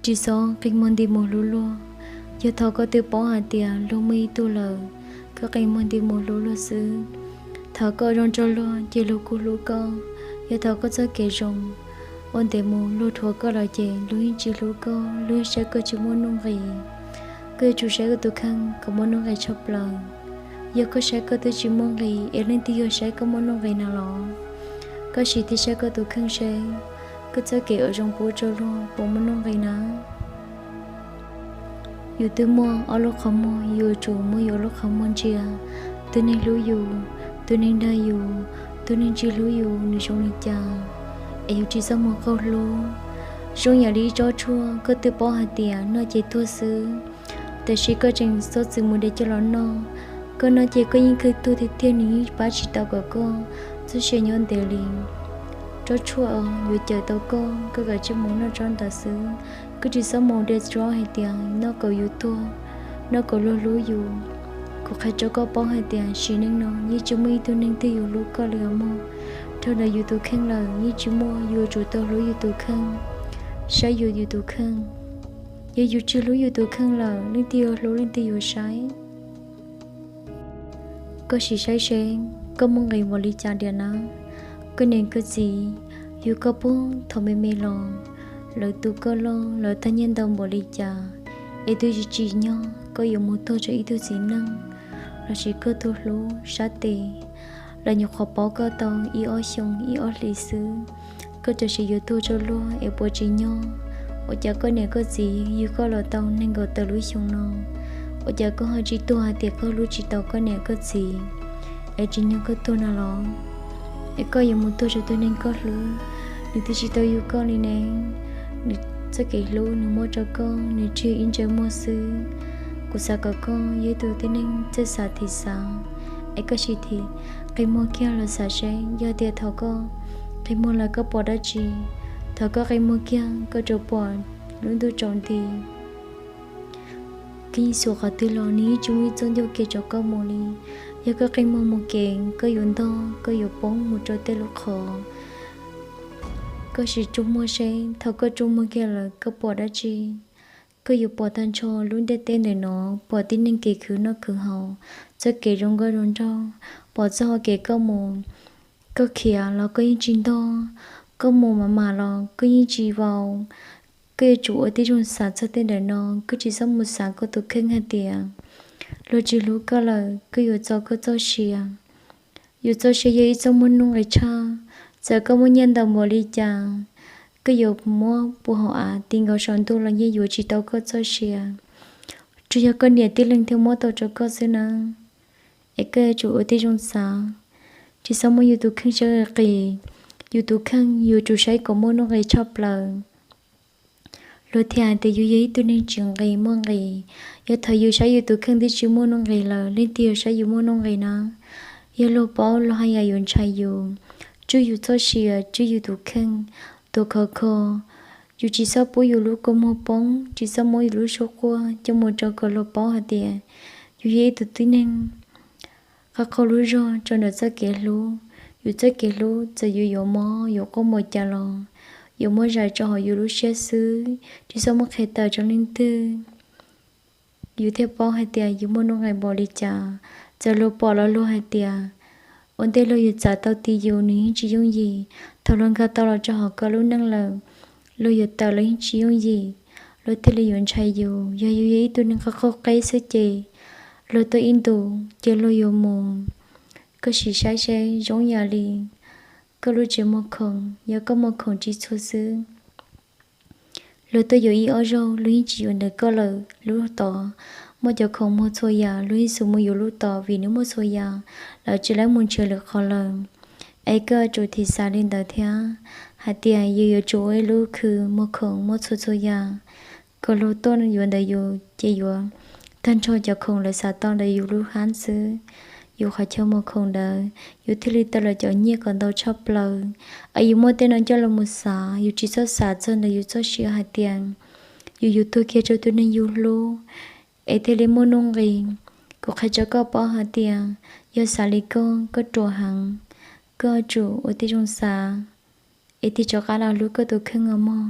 Tsis txhob qi muag nti mus hlub luag. Yog thaum koj twb paub hais tias luag muaj ib tug lawm, koj qi muag nti mus hlub luag xwb. Thaum koj zoo rau luag ces luag kuj hlub koj. Yog thaum koj txoj kev zoo ua ntev mus luag dhuav koj lawm ces luag yeej tsis hlub koj, luag saib koj tsis muaj nuj nqis. Koj yuav tsum saib koj tus kheej kom muaj nuj nqis tshaj plaws. Yog koj saib koj twb tsis muaj nqis es leej twg yog saib koj muaj nuj nqis na los? Koj sim thiaj saib koj tus kheej seb koj txoj kev ua zoo puab rau luag puas muaj nuj nqis na. Yus twb muaj ob lub qhov muag, yuav tsum muab yus ob lub qhov muag ntsia. Tus neeg hlub yus, tus neeg dag yus, tus neeg tsis hlub yus nws zoo li cas, es yus tsis txhob mus qaug hlub. Zoo yam li ib tsob tshuaj koj twb paub hais tias noj ces tuag xwb, tab sis koj tseem txhob txwm mus de coj los noj. Koj noj ces koj yeej kawg tuag tiag tiag, nws yeej pab tsis tau kom koj txoj sia nyob ntev li. Tsob tshuaj yuav cawm tau koj, koj kav tsij mus noj tsob ntawd xwb. Koj tsis txhob mus de tsob hais tias noj kom yus tuag, noj kom luag hlub yus. Kuv qhia rau koj paub hais tias sim neej no yeej tsis muaj ib tug neeg twg yuav hlub koj li os mog. Dhau ntawm yus tus kheej lawm yeej tsis muaj, yus yuav tsum tau hlub yus tus kheej, saib yus yus tus kheej. Yog yus tsis hlub yus tus kheej lawm, leej twg yuav hlub, leej twg yuav saib? Koj sim saib seb koj muaj nqis npaum li cas diam na. Koj niam koj txiv yug koj puag thaum me me los, lawv tu koj loj, lawv tag nyiaj ntau npaum li cas, es twb tsis tsim nyog koj yuav mus tuag rau ib tug txiv neej lossis koj tus hlub sab tes. Lawv nyuam qhuav paub koj tau ib ob xyoo ib ob hlis xwb, koj tam sim yuav tuag rau luag es puas tsim nyog? Ua cas koj niam koj txiv yug koj los tau nees nkaum tawm lub xyoo no, ua cas koj ho tsis tuag hais tias koj hlub tsis tau koj niam koj txiv, es tsim nyog koj tuag no los? Es koj yuav mus tuag rau tus neeg koj hlub, nws twb tsis tau yug koj li ne. Nws txoj kev hlub nws muab rau koj, nws tsuas yog ib ntsais muag xwb. Kuv xav kom koj yog ib tug tib neeg txawj xav thim xav, es koj sim thim qi muag kiag los xav seb yog tias thaum koj qi muag lawm koj pom dab tsi. Thaum koj qi muag kiag koj tsuas pom lub ntuj tsaus nti. Kev ib xuv qhov twg los nws yeej tsis muaj ib txoj ncauj kev rau koj mus li. Yog koj qi muag mus kev koj yuav ntog, koj yuav poob mus rau tej lub qhov. Koj sim tsuj muag seb thaum koj tsuj muag kiag lawm koj pom dab tsi. Koj yuav pom tag nrho lub ntiaj teb ntawm no, pom tib neeg kev khwv noj khwv haus, txoj kev zoo nkauj zoo nraug, pom txoj hau kev koj mus, koj khiav los koj yeej tsis ntog, koj mus mam mam los koj yeej tsis vau. Koj yuav tsum ua tib zoo xav txog tej ntawm no, koj tsis txhob mus xav koj tus kheej hais tias luag tsis hlub koj lawm, koj yuav txo koj txoj sia. Yus txoj sia yog ib txoj muag nuj nqis tshaj, txawm koj muaj nyiaj ntau npaum li cas, koj yuav muab pua hauv av ti nkaus saum ntuj los yeej yuav tsis tau koj txoj sia. Tsuas yog koj niam tij leeg thiaj muab tau rau koj xwb na. Es koj yuav tsum ua tib zoo xav, tsis txhob muab yus tus kheej saib qis. Yus tus kheej yuav tsum saib kom muaj nuj nqis tshaj plaws. Luag thiaj hais tias yus yog ib tug neeg tsis nqis muaj nqis. Yog thaum yus saib yus tus kheej twb tsis muaj nuj nqis lawm, leej twg yuav saib yus muaj nuj nqis na? Yog luag paub luag haj yam yuav ntshai yus. Tswj yus txoj sia, tswj yus tus kheej, tuav khov kho. Yus tsis txhob pub yus lub kua muag poob, tsis txhob muab yus lub suab quaj coj mus rau kom luag paub hais tias yus yog ib tug tib neeg qab qaug lub zog rau ntawm txoj kev hlub. Yus txoj kev hlub txawm yus yuav mob yuav quaj npaum cas los yuav muab zais rau hauv yus lub siab xwb, tsis txhob muab qhia tawm rau leej twg. Yus thiaj paub hais tias yus muaj nuj nqis npaum li cas. Txawm luag pom los luag hais tias ua ntej luag yuav txav tau ti yus nws yeej tsis yooj yim. Thaum luag nkag tau los rau hauv koj lub neej lawm, luag yuav tawm los yeej tsis yooj yim. Luag thiaj li yuav ntshai yus. Yog yus yog ib tug neeg qab qaug qeb xwb ces luag tuaj ib ntus ces luag yuav mus. Koj sim saib seb zoo yam li koj lub tsev muag khoom, yog koj muag khoom tsis txhua xwb, luag tuaj yuav ib ob zaug luag yeej tsis yuav ntawm koj lawm. Lub tod muaj cov khoom muag txhua yam, luag yeej xub mus yuav lub tod vim nws muaj txhua yam, lawv tsis laib mus nrhiav lwm qhov lawm. Es koj yuav tsum thim xav li ntawd thiab, hais tias yus yuav tsum ua ib lub khw muag khoom muaj txhua txhua yam. Kom luag tuaj yuav ntawm yus ces yuav tag nrho cov khoom lawv xav tau ntawm yus lub hab xwb. Yus qhov chaw muag khoom ntawd yus thiaj li tau lawv cov nyiaj kom ntau tshaj plaws. Es yus muab tej no coj los mus xav, yus tsis txhob xav txog ntawm yus txoj sia hais tias yus yuav tuag kiag rau tus neeg yus hlub es thiaj li muaj nuj nqis. Kuv qhia rau koj paub hais tias yog xav li koj, koj ruam heev. Koj yuav tsum ua tib zoo xav es tig rov qab los hlub koj tus kheej os mog.